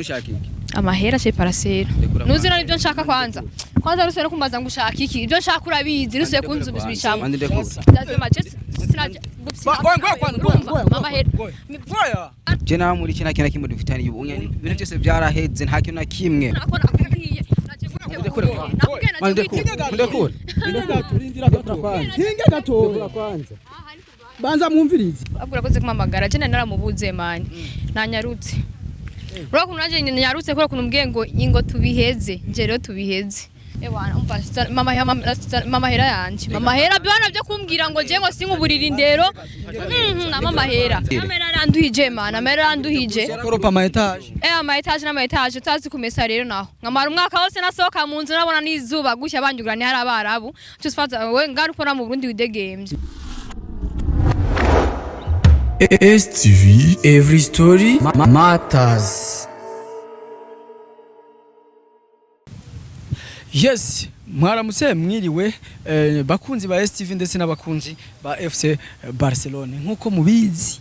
Ushaka iki? Amahera ce parasera. Ndekura. Nuzi Kwanza. none ibyo nshaka kwanza kwanza rusuye no kumbaza ngo ushaka iki, ibyo nshaka urabizi, rusuye kunzubishamo. Mandi ndekura. Ndazima je sinaje. Mama hera. Je nawe muri iki nta kintu na kimwe dufitaniye ubu ibintu byose byaraheze, nta kintu na kimwe. Nako nakubwiye naje gute? Ndekure. Nakubwiye naje Mandi ndekura. gute? Ndekura. Hinge gatoya banza mwumvirize. Abwo urakoze kumamagara, je nari naramubuze mani nanyarutse. Urabona ukuntu nanje nyarutse kubera ukuntu umbwiye ngo ingo tubiheze, nje rero tubiheze. Ewana umva mama mama hera yanje, mama hera bwana byo kumbwira ngo je ngo sinkuburira indero. Na mama hera, mama hera aranduhije mana, mama hera aranduhije. Koropa ama etage. Ama etage n'ama etage utazi kumesa rero naho nkamara umwaka wose nasohoka mu nzu nabona n'izuba gushya banjugura ni hari abarabu tusfata we ngari ukora mu Burundi widegemvye. STV Every Story Matters. Yes, mwaramutse mwiriwe bakunzi ba STV ndetse n'abakunzi ba FC Barcelone. Nkuko mubizi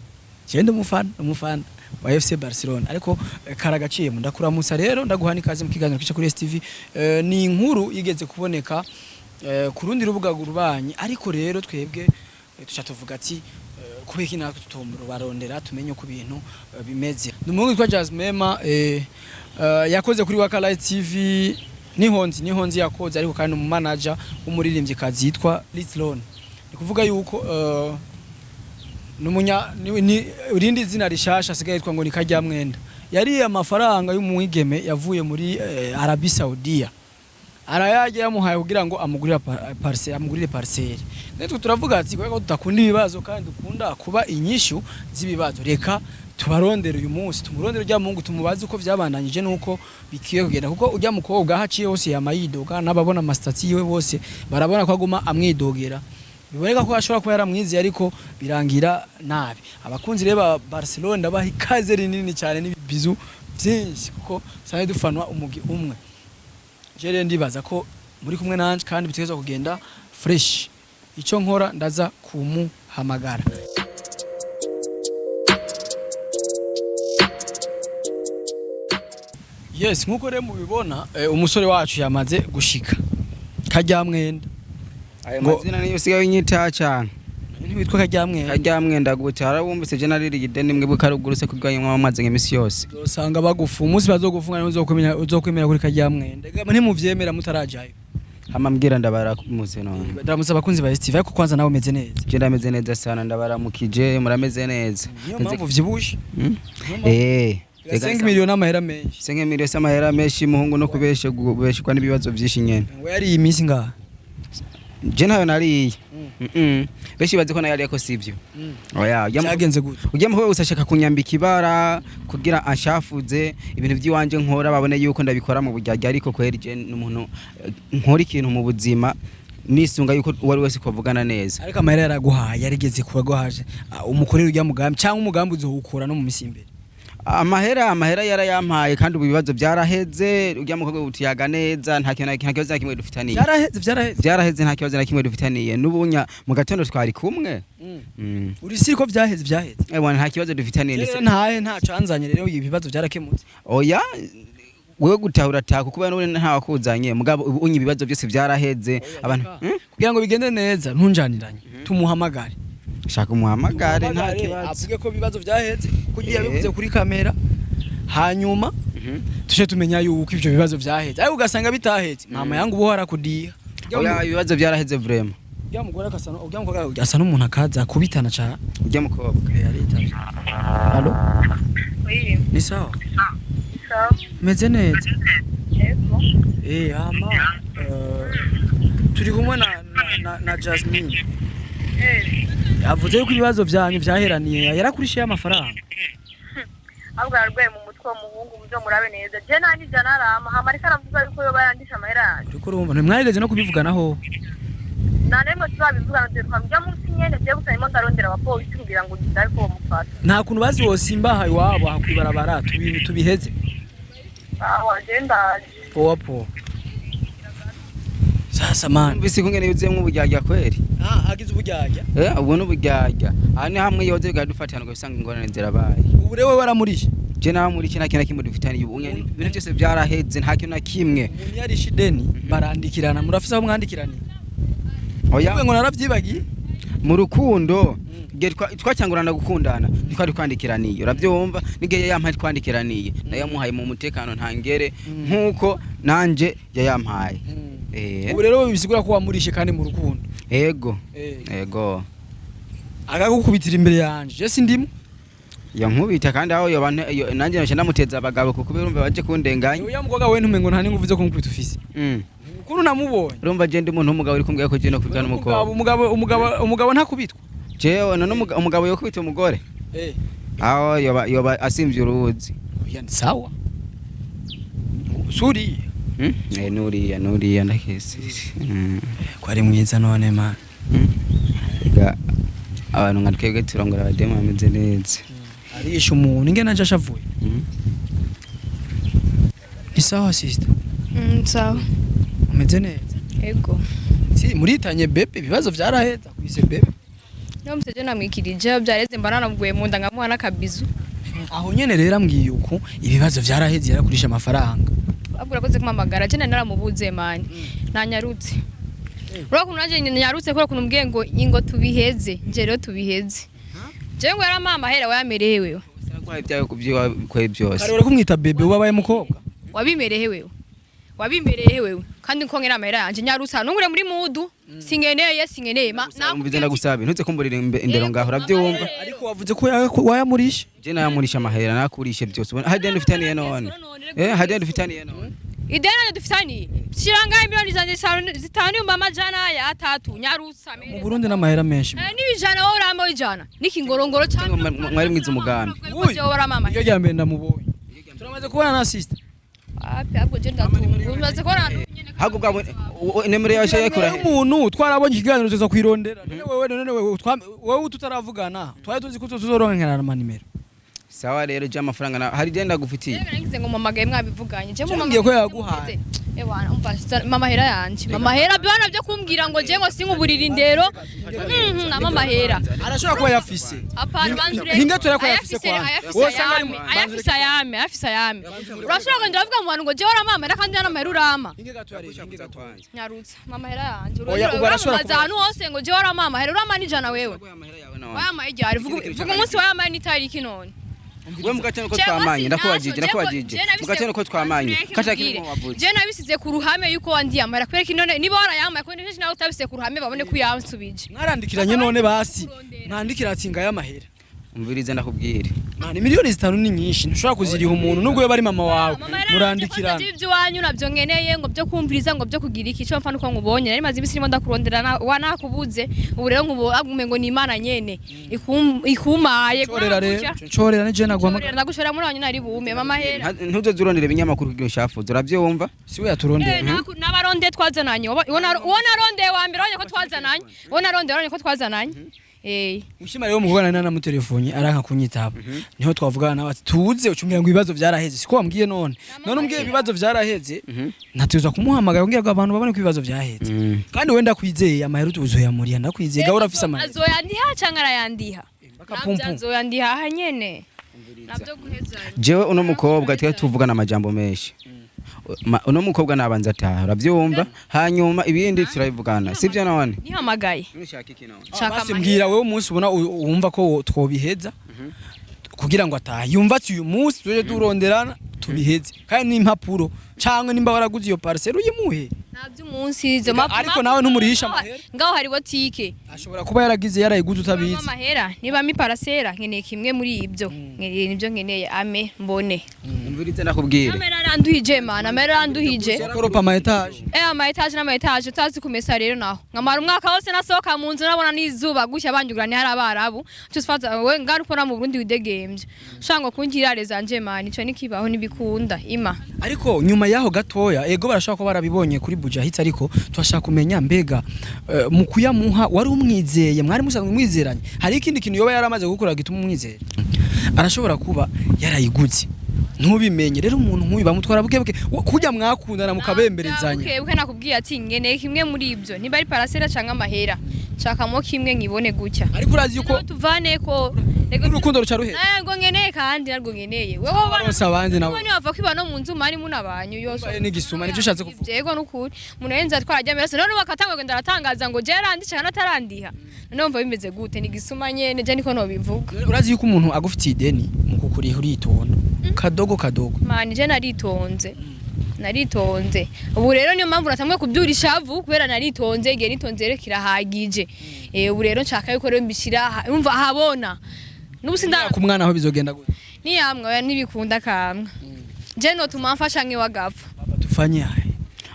je ndi umufana wa FC Barcelone, ariko karagaciye mu ndakuramutsa rero ndaguha n'ikaze mu kiganiro kica kuri STV. Ni inkuru yigeze kuboneka ku rundi rubuga rubanyi, ariko rero twebwe tuca tuvuga ati kubera iki natwe tutobarondera tumenye uko ibintu bimeze. Ni umuhungu witwa Jasmema, yakoze kuri Wakala TV nihonzi yakoze, ariko kandi umumanager w'umuririmbyikazi yitwa Litlon. Ni kuvuga yuko numunya ni irindi zina rishasha asigaye yitwa ngo ni Karyamwenda. Yariye amafaranga y'umwigeme yavuye muri Arabie Saudia, arayajya yamuhaye kugira ngo amugurire parcelle, amugurire parcelle. Natwe turavuga ati kubera ko tudakunda ibibazo kandi dukunda kuba inyishu z'ibibazo, reka tubarondere uyu munsi, tumurondere ujya mungu tumubaze uko byabandanyije nuko bikiye kugenda, kuko ujya mukobwa aho aciye hose yamayidoga, n'ababona amasitati yiwe bose barabona ko aguma amwidogera, biboneka ko ashobora kuba yaramwiziye ariko birangira nabi. Abakunzi rero ba Barcelona ndabaha ikaze rinini cyane n'ibibizu byinshi, kuko sanzwe dufanwa umugi umwe. Je rero ndibaza ko muri kumwe nanje kandi bitegerezwa kugenda fresh. Icyo nkora ndaza kumuhamagara. Yes, nkuko rero mubibona umusore wacu yamaze gushika, Karyamwenda. Ayo Ngo- mazina niyo usigaye unyita cyane. Ntiwitwa Karyamwenda? Karyamwenda gute? Harabumvise je naririye ideni mwe bukaruguruse kubwanywa amazi nk'imisi yose. Uzosanga bagufu umunsi bazogufunga niwe uzokwemera, uzokwemera kuri Karyamwenda. Ega ntimuvyemera mutarajayo. Hama mbwira ndabaramutse none. Ndaramutse abakunzi ba STV, ariko kwanza nawe umeze neza? Je ndameze neza sana, ndabaramukije, murameze neza. Niyo mpamvu vyibushe. Hmm? Eh. 5 miliyoni amahera menshi. 5 miliyoni amahera menshi muhungu, no kubeshe kubeshwa n'ibibazo byinshi nyene. Ngo yari iyi minsi ngaha. Je ntayo nariye. Benshi bazi ko nayariye ko sivyo. Oya, Cyagenze gute? ujya muho wese ashaka kunyambika ibara kugira anshafuze ibintu by'iwanje nkora, babone yuko ndabikora mu buryarya, ariko kweri je n'umuntu nkora ikintu mu buzima nisunga yuko uwari wese kwavugana neza. Ariko amahera yaraguhaye yarigeze kuba guhaje umukorera ujya mugambi cyangwa umugambi uzohukura no mu minsi imbere? Amahera yarayampaye kandi ubu ibibazo byaraheze, ujya mukobwa utiyaga neza, nta kintu nta kibazo na kimwe dufitaniye. Byaraheze, byaraheze. Byaraheze, nta kibazo na kimwe dufitaniye, n'ubunya mu gatondo twari kumwe. Uri siri ko byaheze, byaheze? Ewana, nta kibazo dufitaniye. Rero ntahe nta canzanye rero ibibazo byarakemutse. Oya, wewe gutahura tako kuba none nta wakuzanye, mugabo ubu unyi ibibazo byose byaraheze abantu. Kugira ngo bigende neza ntunjaniranye tumuhamagare. Shaka umuhamagare, nta Tumuhamagare, kibazo. Avuge ko ibibazo byaheze kugira yabivuze kuri kamera, hanyuma tuje tumenya yuko ivyo bibazo vyaheze, ariko ugasanga bitaheze mama yangu ubu harakudiha. Oya, ibibazo byaraheze vraiment. Ujya mugore akasa ujya mukobwa asa n'umuntu akaza kubitana cyane. Ujya mukobwa. Yaritavye. Allo? Oui, Ni sawa? sawa. Meze neza. Yego. Ama turi kumwe na Jasmine. Yavuze yuko ibibazo byanyu vyaheraniye yarakurishiye amafaranga. Ahubwo ararwaye mu mutwe w'umuhungu, muzo murabe neza. Je nta n'ijana arama, hama ariko aravuga yuko yoba yandisha amahera yanjye. Uriko urumva ntimwarigeze no kubivuganaho. Nta n'imwe tuzabivugana, duheruka mujya munsi nyene, je gusa ndimo ndarondera abapolisi kugira ngo ndabe ko bamufata. Nta kuntu bazi wosimba iwabo aha kwibarabara tubiheze. Aho je ndaje. Poa poa. Sasa man. Numvise kungene yuzuyemwo uburyarya kweri. Ah, agize uburyarya. Ubwo n'uburyarya aha ni hamwe yoze bigadufatana ugasanga ingorane zirabaye. Ubu rero wewe waramurishe. Je nawe muri iki nta kintu na kimwe dufitaniye ubu nyene, ibintu byose byaraheze, nta kintu na kimwe. Umuntu yarishe ideni barandikirana, murafise aho mwandikiraniye? Oya. Uvuge ngo naravyibagiye. Mu rukundo igihe twacyangurana gukundana ntitwari twandikiraniye, urabyumva? N'igihe yampaye twandikiraniye, nayamuhaye mu mutekano ntangere nk'uko nanje yayampaye. Ubu rero bisigura ko wamurishe kandi mu rukundo. Ego. Ego. Akagukubitira imbere yanje, je sindimo. Yankubita kandi aho yoba nanjye noca ndamuteza abagabo kuko urumva baje kundenganya. Uya mukobwa we ntumengo nta n'inguvu zo kumukubita ufise. Ukuntu namubonye. Urumva je ndi umuntu w'umugabo uri kumbwira ko je no kubita n'umukobwa? Umugabo ntakubitwa. Jewe none umugabo yokubita umugore? Aho yoba asimvye uruzi. Oya, ni sawa suri. Mm? Eh, nuriya ndakese. Ko ari mwiza none man. Ega abantu nka twebwe turongora abademu bameze neza. Arisha umuntu ingene aje ashavuye. Ni sawa sister? Sawa. Umeze neza? Ego. Si muritanye bebe, ibibazo vyaraheza kwise bebe. Niyo museje namwikirije byareze, mba nanamuguye mu nda nkamuha n'akabizu. Aho nyene rero ambwiye uku ibibazo vyaraheze, yarakurisha amafaranga. Ahubwo urakoze kumamagara, je nari naramubuze man, nanyarutse. Urabona ukuntu nanje nyarutse kubera ukuntu umbwiye ngo ingo tubiheze, nje rero tubiheze. Je ngo yarampa amahera, wayamereye wewe? Sinaguhaye ibyawe kubyo byose. Kare urakumwita bebe, ubabaye mukobwa. Wabimereye wewe? Wabimereye wewe? Kandi nko ngena amahera yanje, nyarutsa nungure muri mudu, singeneye, singeneye ma. Umvize, ndagusaba ntuze kumburira indero ngaho, urabyumva? Ariko wavuze ko wayamurisha. Je nayamurisha amahera, nakurishe byose. Ubona hari ideni dufitaniye none? Hari ideni dufitaniye none? Ideni nanje dufitaniye shiranga miliyoni zanje zitanu ibihumbi amajana ya atatu, nyarutsa. Mu Burundi n'amahera menshi. N'ibijana wowe urampa ijana n'ikingorongoro cyane. Cyangwa mwari mwize umugambi. Wowe urampa amahera. Iyo rya mbere ndamubonye, turamaze kubona na sister. Ape ahubwo je ndatunga umaze kubona nyene. Ahubwo bwabo nimero yawe shayakura he? Umuntu twarabonye ikiganiro tuza kwirondera. None wewe, none wewe wewe tutaravugana, twari tuzi ko tuzoronkerana amanimero. Sawa rero, je amafaranga hari ideni ndagufitiye. Yewe nagize ngo mumagaye mwabivuganye, je Mbwiye ko yaguhaye. Ewana umva, mama hera yanje, mama hera bwana byo kumbwira ngo je ngo sinkuburira indero. Nama mahera. Arashobora kuba yafise. Apana, banzure. Hinga turako yafise kwanza. Ayafise Wowe usanga ari ayame, ayafise ayame, ayafise ayame. Urashobora kugenda uravuga mu bantu ngo je waramama era kandi hano mahera urama. Hinga gato yarebe, hinga gato. Nyarutsa mama hera yanje. Oya, ubu arashobora Uramamaza ahantu hose ngo je waramama hera, urama n'ijana wewe. Wayamaye ryari? Vuga umunsi wayamaye n'itariki none. We mugateno ko twamanye, ndakubajije, ndakubajije mugateno ko twamanye kata kintu wavuze. Je nabisize ku ruhame yuko wandiye amahera, kubera ko none niba warayamaye ko none nawe utabisize ku ruhame babone ko uyansubije. Mwarandikiranye none basi mwandikira ati ngaya amahera. Umvirize ndakubwire. Mani, miliyoni 5 ni nyinshi, ntushobora kuziriha umuntu nubwo yoba ari mama wawe. Murandikirana. Ibyo iwanyu nabyo nkeneye ngo byo kumviriza ngo byo kugira iki, icyo mfa nuko nkubonye. Nari maze iminsi ndimo ndakurondera wa nakubuze, ubu rero nkubu ngo ni Imana nyene ikumaye. Nshorera rero, nshorera nije naguhamagara. Ndagushora muri wanyu nari bume mama hera. Ntuzoze urondera ibinyamakuru kugira ushafuze, urabyumva? Si we yaturondera. N'abaronde twazananye, uwo narondeye wa mbere wabonye ko twazananye, uwo narondeye wabonye ko twazananye. Mushima rero mukobwa nari namutelefone aranka kunyitaba, niho twavugana nawe ati tuze, ucumbwira ngo ibibazo vyaraheze. Siko wambwiye none? None umbwiye ibibazo vyaraheze, ntatuza kumuhamagara kugira ngo abantu babone ko ibibazo vyaheze. Kandi wenda kwizeye amahera uzoyamuriya, ndakwizeye gahora afise amahera. Azoyandiha canke arayandiha? Bakapumpu. Navyo azoyandiha aha nyene navyo guhezanya. Jewe uno mukobwa twari tuvugana amajambo menshi. Uno mukobwa nabanza ataha, urabyumva? Hanyuma ibindi turabivugana, sibyo none? Nihamagaye. Nushaka iki none? Shaka Basi amahera. mbwira wewe umunsi ubona wumva ko twobiheza kugira ngo atahe yumva ati uyu munsi tuje turonderana tubiheze, kandi n'impapuro canke nimba waraguze iyo parcelle uyimuhe. Navyo umunsi izo mapu. Ariko nawe ntumurisha amahera. Ngaho hari botike. Ashobora kuba yaragize yarayiguze utabizi. Nibamo amahera, nibamo iparasera, nkeneye kimwe muri ibyo. Nkeneye nibyo nkeneye, ame mbone. Umvirize ndakubwire. Amahera aranduhije mana, amahera aranduhije. Koropa ama étage. Ama étage n'ama étage utazi kumesa rero naho. Nkamara umwaka wose nasohoka mu nzu nabona n'izuba gushya banjugura ni hari abarabu. Tusfata we ngari ukora mu Burundi widegembye. Shango kungira zanje mana, ico nikibaho nibikunda ima. Ariko nyuma yaho gatoya, ego barashobora kuba barabibonye kuri Bujahit, ariko turashaka kumenya mbega mu kuyamuha wari umwizeye, mwari musanzwe mwizeranye? Hari ikindi kintu yoba yaramaze gukora gituma umwizeye? Arashobora kuba yarayiguze. Ntubimenye rero, umuntu nk'uyu bamutwara buke buke, kurya mwakundana mukabemberezanya. Buke buke. Nakubwiye ati ngeneye kimwe muri ibyo, niba ari parasera canke amahera, nshakamo kimwe nkibone gutya. Ariko urazi yuko Noneho tuvane ko urukundo ruca ruhera. Ntabwo ngeneye, kandi narwo ngeneye wewe ubana. Baronse abandi nabo. Niba wava kwiba no mu nzu mari munabanyu yose. Ubaye n'igisuma, nivyo ushatse kuvuga. Yego, nukuri umuntu yenze atwara ajya meraso, none bakatangwa kugenda aratangaza ngo je yarandisha kandi atarandiha. None umva bimeze gute? Ni gisuma nyene, je niko nobivuga. Urazi yuko umuntu agufitiye ideni, mu kukuriha uritonda kadogo kadogo. Mani, je naritonze, naritonze. Ubu rero niyo mpamvu natanguye kubyura ishavu, kubera naritonze. Igihe nitonze rero kirahagije. Ubu rero nshaka yuko rero mbishyira umva ahabona n'ubu sinda. Ku mwana aho bizogenda gute? Niyamwe oya, ntibikunda kamwe, je notuma mfasha nk'iwagapfa. Baba, tufanye ahe?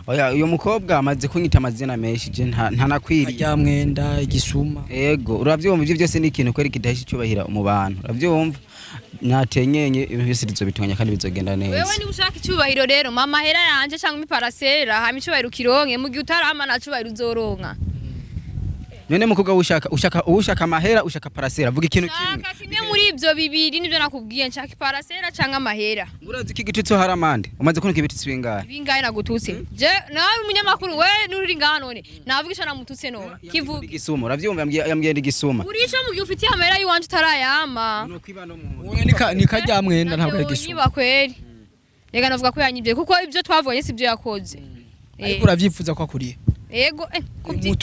Oya, uyu mukobwa amaze kunyita amazina menshi, je ntanakwiriye. Karya mwenda, igisuma. Ego, uravyumva, ivyo byose ni ikintu kweri kidahisha icyubahiro mu bantu, uravyumva? Natenyenye, ibintu byose bizobitunganya kandi bizogenda neza. Wewe niba ushaka icyubahiro rero, mama hera yanje cyangwa imiparasera, hama icyubahiro ukironke. Mu gihe utarama, nta cyubahiro uzoronka. None mukobwa, ushaka ushaka amahera, ushaka parasera? Vuga ikintu kimwe. Nshaka kimwe muri ibyo bibiri, nibyo nakubwiye, nshaka iparasera cyangwa amahera. Urazi ko igitutsi hari amande? Umaze kunuka ibitutsi bingahe? Bingahe nagututse je? Nawe umunyamakuru we nuri ngaha, none navuga ico namututse none kivuga. Igisuma, uravyumva? Yambwiye igisuma. Urico mu gihe ufitiye amahera y'iwanje utarayama. Wowe ni karya mwenda, ntabwo ari igisuma. Niba kweri reka navuga ko yanyibye, kuko ibyo twavuganye sibyo yakoze. Ariko uravyifuza ko akuriye? Yego,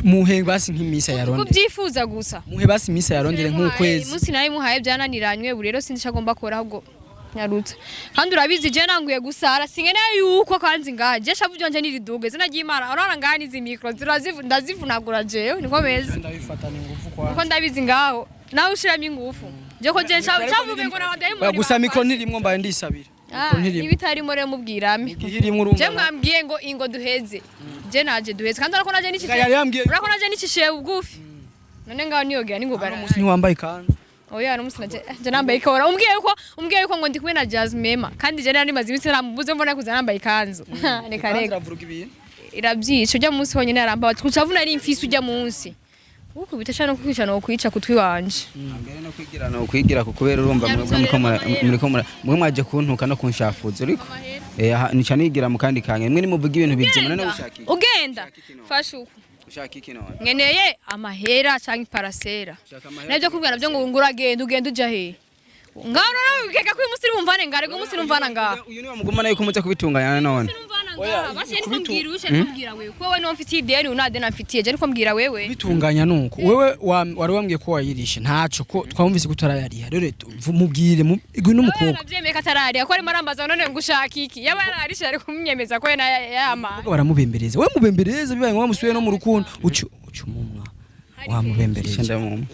Muhe basi nk'imisa yarondere. Kubyifuza gusa. Muhe basi imisa yarondere nk'ukwezi. Umunsi nawe muhaye byananiranywe. Ubu rero sinzi icyo agomba gukora, ahubwo nyarutse. Kandi urabizi, je nanguye gusara, sinkeneye yuko kanzi ngaha. Je shavu ryanje niriduge, izina ry'Imana. Urabona ngaha n'izi mikro ndazivunagura jewe, niko meze. Ndabifatana ingufu. Kuko ndabizi ngaho nawe ushiramo ingufu, je ko je shavu ngo n'abadayimoni. Oya, gusa mikro ntirimwo, mbaye ndisabira. Mikro ntirimwo. Ibitarimo rero mubwirame. Igihe irimwo urumva. Je mwambwiye ngo ingo duheze, je naje duheze. Kandi urako naje Nga yari yambwiye urako naje nicishiye bugufi. None ngaho niyogera ningoga. Uno munsi ntiwambaye ikanzu. Oya, no musi naje je nambaye ikora. Umbwiye yuko ngo ndi kumwe na Jasmine, kandi je nari maze iminsi namubuze, mbona kuza nambaye ikanzu. Reka Ikanzu reka. iravuruga ibintu. Irabyica. Ujya munsi honyine yarambaye kuca vuna ari imfisi. Ujya munsi ukubita cyane kukwica no kwica kutwi wanje. Mbere no kwigira no kwigira ku kubera urumva mwebwe muriko mwe mwaje kuntuka no kunshafuza, uriko aha, nica nigira mu kandi kanya. Mwe nimuvuga ibintu bizima. None ushaka iki? Ugenda fasha uko. Ushaka iki none? Nkeneye amahera cyangwa iparasera. Ushaka amahera? Nabyo kubwira nabyo ngo uragenda, ugenda uja he? Ngaho none ukeka ko uyu munsi bumvane ngare, ngo umunsi numvana ngaha. Uyu niwe mugumana yuko muza kubitunganya none. Numvana ngaha basi, niko mbwira ushe, mbwira wewe ko wewe niwo mfitiye ideni, una deni amfitiye je, niko mbwira wewe. Bitunganya nuko wewe wari wambwiye ko wayirishe, ntaco ko twumvise ko utarayariha. Rero mubwire igwe n'umukobwa. Navyemeye ko atarariha, ko arimo arambaza none ngo ushaka iki. Yaba yararishe ari kumyemeza ko yama. Umukobwa baramubembereza, we mubembereza, bibaye ngombwa musubiye no mu rukundo, ucu ucu mumwa wamubembereje. Ndamumva.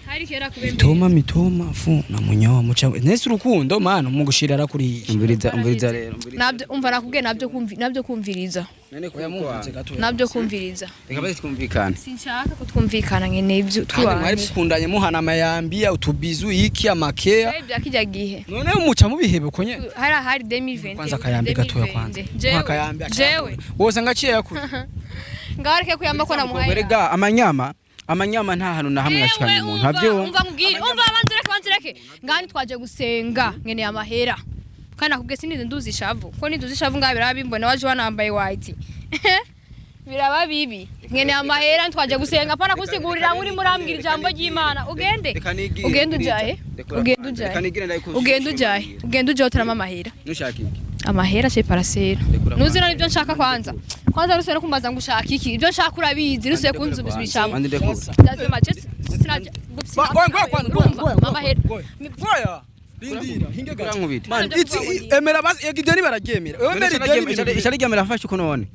Hari kera kubembereza. Mitoma mitoma fu na munyowa muca nese urukundo mana mugushira arakuriye. Umviriza, umviriza rero, umviriza. Nabyo umva nakubwiye, nabyo kumvi, nabyo kumviriza. None kuko gato. Nabyo kumviriza. Reka basi twumvikane. Sinshaka ko twumvikana, nkeneye ibyo Kandi mwari twanje. mukundanye, muhana amayambiya, utubizu, iki, amakeya. Bya kijya gihe. None muca mubihebe ko nyene. Hari 2020. Kwanza akayambi gatoya kwanza. Jewe Akayambi. Jewe Wose ngaciye yakuri. Ngaho areke kuyamba ko namuhaye. Erega amanyama nta hantu na hamwe yashikanye umuntu ntavyumva. Umva nkubwire, umva, banza ureke, banza ureke. Ngaho ntitwaje gusenga, nkeneye amahera. Kandi nakubwiye sinigeze nduza ishavu, ko ninduza ishavu ngaho biraba bimbona waje wanambaye white, biraba bibi. Nkeneye amahera, ntitwaje gusenga. Apana kusigurira ngo urimo urambwira ijambo ry'Imana. Ugende. Reka nigire, Ugende umviriza. ujahe. Rekura Ugende kwanza. ujahe. Reka nigire ndayikushimira. Ugende ujahe, ugende ujahe utarama amahera. Nushaka iki? Amahera cye parasera. Rekura Nuzi kwanza. none ibyo nshaka? Kwanza kwanza nusuye no kumbaza ngo ushaka iki. Ibyo nshaka urabizi, nusuye kunzubiza ijambo. Mandi ndekura. Ndazima je sinaje. Amahera. Goya. Rindira, hinge gato. Urankubita. Man, itsi emera basi ideni bararyemera. Wewe emera ideni ibintu. Ishari ryamera afashe uko none.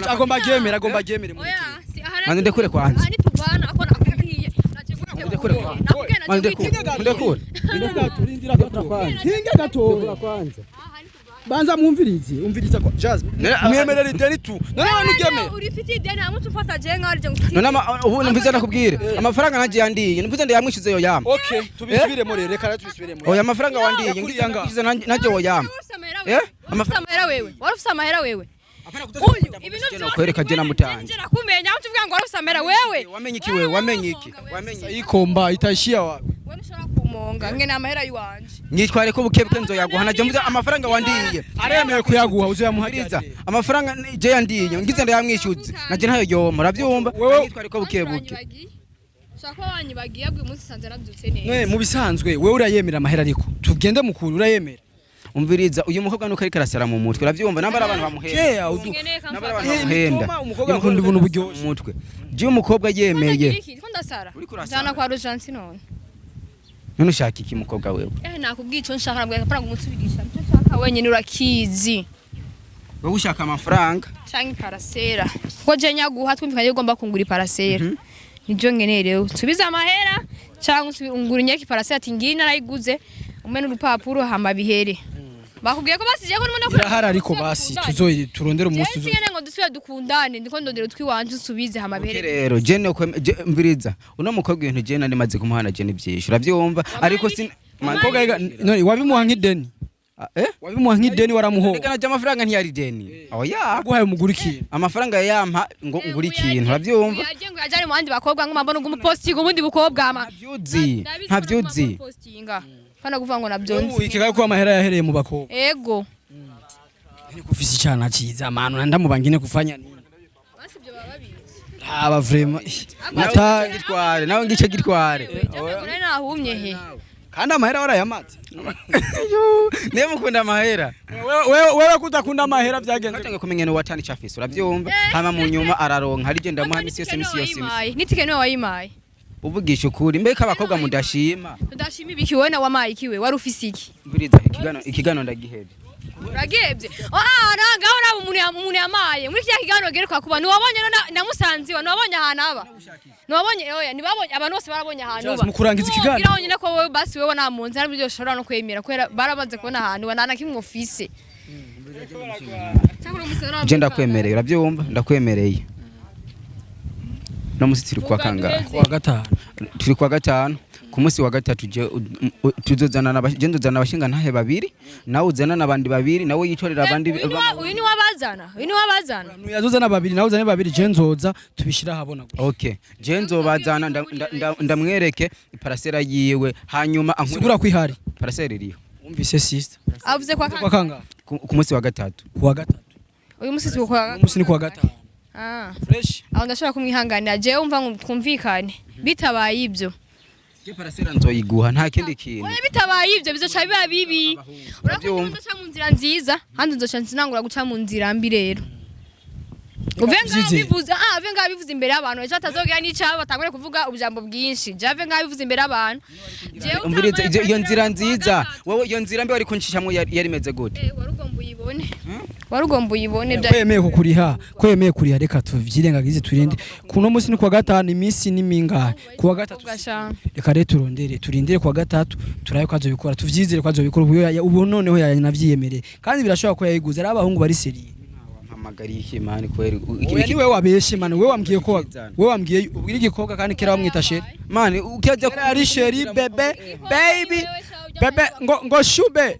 Agomba aryemera, agomba aryemere. Oya, si ahara. Mandi ndekure kwanza. Aha nituvana ako nakubwiye. Naje gute? Ndekure kwanza. Nakubwiye naje Mandi ndekure. gute? Ndekure. Rindira gato. Hinge gato. Banza mwumvirize, umviriza kwa Jazz. Mwemerera ideni tu. None wewe nturyemera. Uri ufite ideni hamwe ufata je nkaho arije ngufite. None ubu numviza nakubwire. Amafaranga naje yandiye. Numviza ndayamwishize yo yama. Okay, tubisubiremo rero, reka tubisubiremo. Oya, amafaranga wandiye Yakuriye ngaha. ngize naje woyama. Eh? Wari ufite amahera wewe. Wari ufite amahera wewe. Uyu ibintu byose Kwereka je namutanze. Nje nakumenya aho tuvuga ngo wari ufite amahera wewe. Wamenye iki wewe? Wamenye iki? Wamenye iki? Ikomba itaishia wapi? Wewe ntushobora kurumonga ngene amahera yiwanje. Nyitware ko bukebuke nzoyaguha, naje mvuze amafaranga wandiye. Aremeye kuyaguha, uzoyamuha. Umviriza, amafaranga je yandiye ngize ndayamwishyuze, naje ntayo yoma, uravyumva? Wewe- Nyitware ko bukebuke. Shaka kuba wanyibagiye, abwiye umunsi sanze nabyutse neza. None mu bisanzwe wewe urayemera amahera, ariko tugende mukuru, urayemera? Umviriza, uyu mukobwa nuko ariko arasara mu mutwe, uravyumva? Nambara abantu bamuhenda. Keya udu Ngeneye Nambara kamfata. abantu bamuhenda. Mitoma, umukobwa akunda ubuntu buryoshye. Mu mutwe je umukobwa yemeye. Ko ndasara. Uriko urasara. Jana kwa Rojansi none. None ushaka iki mukobwa wewe? Eh, nakubwiye ico nshaka, nabwiye amafaranga umusubirisha. Icyo nshaka wenyine urakizi. Wowe ushaka amafaranga. Canke iparasera. Kuko je nyaguha twumvikanye ko ugomba kungura iparasera. Nivyo nkeneye rero. Nsubize amahera canke ungura inyeka iparasera, ati ngiyi narayiguze, umpe n'urupapuro hama bihere. Bakubwiye ko basije ko n'umuntu Irahari, ariko basi tuzoyi turondere umunsi Jewe singene ngo dusubire dukundane, ndiko ndondera utwiwanje usubize hama Okay bihere. rero je mviriza, uno mukobwa ibintu je nari maze kumuhana je ni byinshi, uravyumva? Ariko sin Umukobwa yiga- none wabimuha nk'ideni? Ah, eh. Wabimuha nk'ideni, waramuhoba? Reka, naje amafaranga ntiyari deni, oya. Aguhaye umugura ikintu. Amafaranga yampa ngo ngure ikintu, uravyumva? Yaje ngo yajane mu bandi bakobwa, ngo mbona ngo umupostinga ubundi bukobwa ama. Ntavyuzi, ntavyuzi. Postinga. Pana kuvuga ngo navyonzi. Ubu ko amahera yahereye mu bakobwa. Ego. Kufise icana ciza manu, ndamubangine kufanya nini? Basi ibyo baba babizi. Aba vraiment Nawe ata ngice gitware, nawe ngice gitware. Nari nahumye he. Kandi amahera warayamaze. Niyo mukunda amahera. Wewe wewe kudakunda amahera byagenze? Katange kumenya ni watani chafisi, uravyumva? Hama mu nyuma araronka hari je ndamuha misi yose, misi yose, misi yose. Nitike niwe wayimaye. Uvugisha ukuri, mbega abakobwa mudashima. Tudashima ibiki? Wowe na wamaye ikiwe, wari ufise iki? Mviriza, ikigano ndagihebye. Uragihebye? Ah, nangaho nabo umuntu umuntu yamaye muri kiriya kiganiro geruka kuba ntiwabonye no namusanze iwe, ntiwabonye ahantu aba, ntiwabonye? Oya, ntibabonye, abantu bose barabonye ahantu Just uba. mu kurangiza ikiganiro. Wobwira wonyine ko wowe basi wewe nta muntu nta n'uburyo ushobora no kwemera kubera baramaze kubona ahantu uba nta na kimwe ufise. Je ndakwemereye, uravyumva? Ndakwemereye. No musi turi kwa kangahe? Kuwa gatanu. Turi kwa gatanu. Ku munsi wa gatatu je tuzozana je nzozana abashinga ntahe babiri, nawe uzana n'abandi babiri, nawe yitorera abandi. Uyu ni wabazana, uyu ni wabazana. Yazozana babiri, nawe uzane babiri, je nzoza tubishira ahabona gusa. Okay, je nzobazana ndamwereke iparasera yiwe, hanyuma ankure. Sigura kwihari. Parasera iriho. Wumvise sister? Avuze kwa Kwa kangahe? Ku munsi wa gatatu. Kuwa gatatu. Uyu munsi si kwa Umunsi ni kuwa gatanu. Ah. Fresh. Aho ndashobora kumwihanganira jewe, umva ngo twumvikane, bitabaye ibyo Je parasera nzoyiguha, nta kindi kintu. Oya, bitabaye ibyo bizoca biba bibi. Urakunda Urabyumva? nzoca mu nzira nziza handi nzoca nsinangura guca mu nzira mbi rero. Uve ngaho Tuvyizere. bivuze, ah, ave ngaho bivuze imbere y'abantu, ejo atazogira n'icabo batangure kuvuga ubujambo bwinshi. Je ave ngaho bivuze imbere y'abantu. Jewe Umviriza, utambaye iyo nzira parasera nziza kuwa gatatu. wowe iyo nzira mbi wari kunshishamwo yari imeze gute? Eh, warugomba uyibone. Warugomba uyibone bya. Ko yemeye kukuriha, ko yemeye kuriha, reka tuvyirengagize, turinde kuno munsi ni kuwa gatanu, iminsi ni mingahe? Kuwa gatatu. Ugasha. Reka rero turondere, turindire kuwa gatatu, turabe ko azobikora, tuvyizere ko azobikora. Ubu ubu noneho yanavyiyemereye, kandi birashoboka ko yayiguze, ari abahungu bari sérieux. Wampamagariye iki mani kweri? Oya, ni wewe wabeshe mani, wewe wambwiye ko wewe wambwiye ubwira igikobwa, kandi kera wamwita chéri. Mani ukajya Kera ari chéri, bébé, baby, bébé, ngo shube,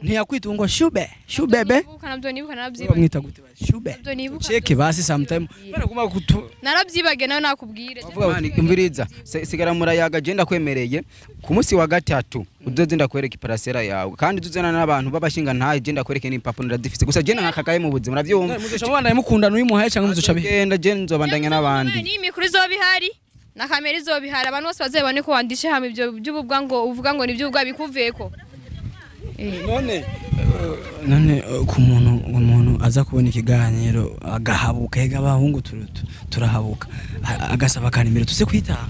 ntiyakwita ngo shube shubebe? Nibuka nabyo, nibuka narabyibagiwe. Wamwita gute? Shube. Nabyo nibuka. Cheke basi sometime baraguma kutu. Narabyibagiwe nawe nakubwire. Mani umviriza, sigara murayaga, je ndakwemereye ku munsi wa gatatu uzoze ndakwereka iparasera yawe, kandi tuzana n'abantu b'abashinga ntaye, je ndakwereke n'impapuro ndazifise, gusa je nkakagaye mu buzima, uravyumva? Muzoca mubandanya mukundana uyimuhaye cyangwa muzoca bihe? Genda, je nzobandanya n'abandi. Ni mikuru izoba ihari na kamera izoba ihari, abantu bose bazabone ko wandishe hamwe ibyo by'ububwa ngo uvuga ngo ni iby'ububwa bikuveko. None ku muntu, umuntu aza kubona ikiganiro agahabuka, ega abahungu turahabuka, agasaba akanimero tuze kwitanga.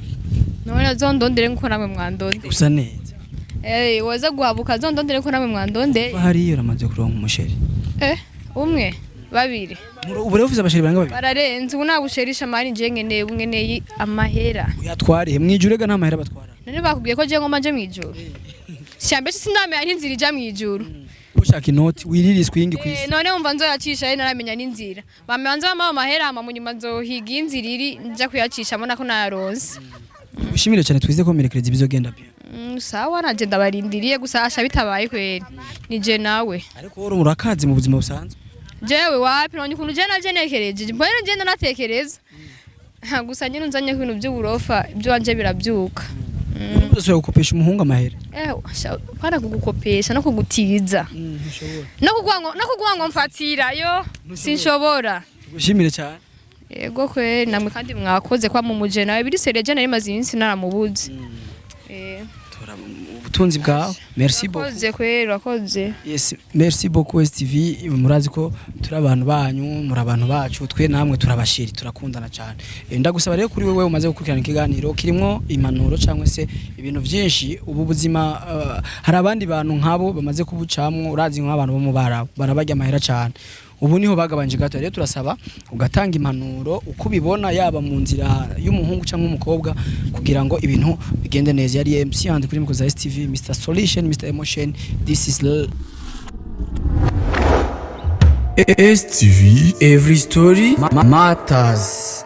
None zondondere nkuko namwe mwandonde. Usa neza. Eh, waza guhabuka zondondere nkuko namwe mwandonde. Kuva hariya uramaze kuronka umuchéri? Eh, umwe, babiri. Ubu rero ufise abachéri barenga babiri? Bararenze ubu, nabusherisha mani, je nkeneye ubu nkeneye amahera. Uyatwarihe mwijuru, ega nta mahera batwara. None bakubwiye ko je ngoma nje mwijuru? Shyambe sindamenya n'inzira ija mwijuru. Ushaka inoti wirire iswingi Eh, kwisi. none wumva nzoyacisha ari naramenya n'inzira? Bamanza bampa amahera, hama mu nyuma nzohiga inzira iri nja kuyacishamo nako nayaronse. Ushimire cyane, twize ko merekereza bizogenda bien. Sawa, nanje ndabarindiriye gusa asha bitabaye kweri nije nawe. Ariko wowe urakaze mu buzima busanzwe? Jewe wapi, none ukuntu je navyo nekereje mbona ngenda natekereza. Ha, gusa nyine unzanye ku bintu by'uburofa ibyo wanje birabyuka. Uzosubira gukopesha umuhungu amahera? Eh, para kugukopesha no kugutiza no kuguha ngo mfatira yo, sinshobora. Tugushimire cyane. Yego kwe, namwe kandi mwakoze kwa mumuje nawe biri sérieux. Je nari maze iminsi naramubuze. Tora ubutunzi bwawe. Merci beaucoup. Urakoze kwe, urakoze. Yes, merci beaucoup STV. Murazi ko turi abantu banyu, muri abantu bacu, twe namwe turabashiri, turakundana cyane. Ndagusaba rero kuri wewe umaze gukurikirana ikiganiro kirimo impanuro cyangwa se ibintu byinshi, ubu buzima hari abandi bantu nkabo bamaze kubucamwo. Urazi nk'abantu bo mu Barabu barabarya amahera cyane, ubu niho bagabanje gato. Rero turasaba ugatanga impanuro uko ubibona, yaba mu nzira y'umuhungu cyangwa umukobwa, kugira ngo ibintu bigende neza. Yari MC handi kuri micro za STV, Mr Solution, Mr Emotion. This is STV Every Story Matters.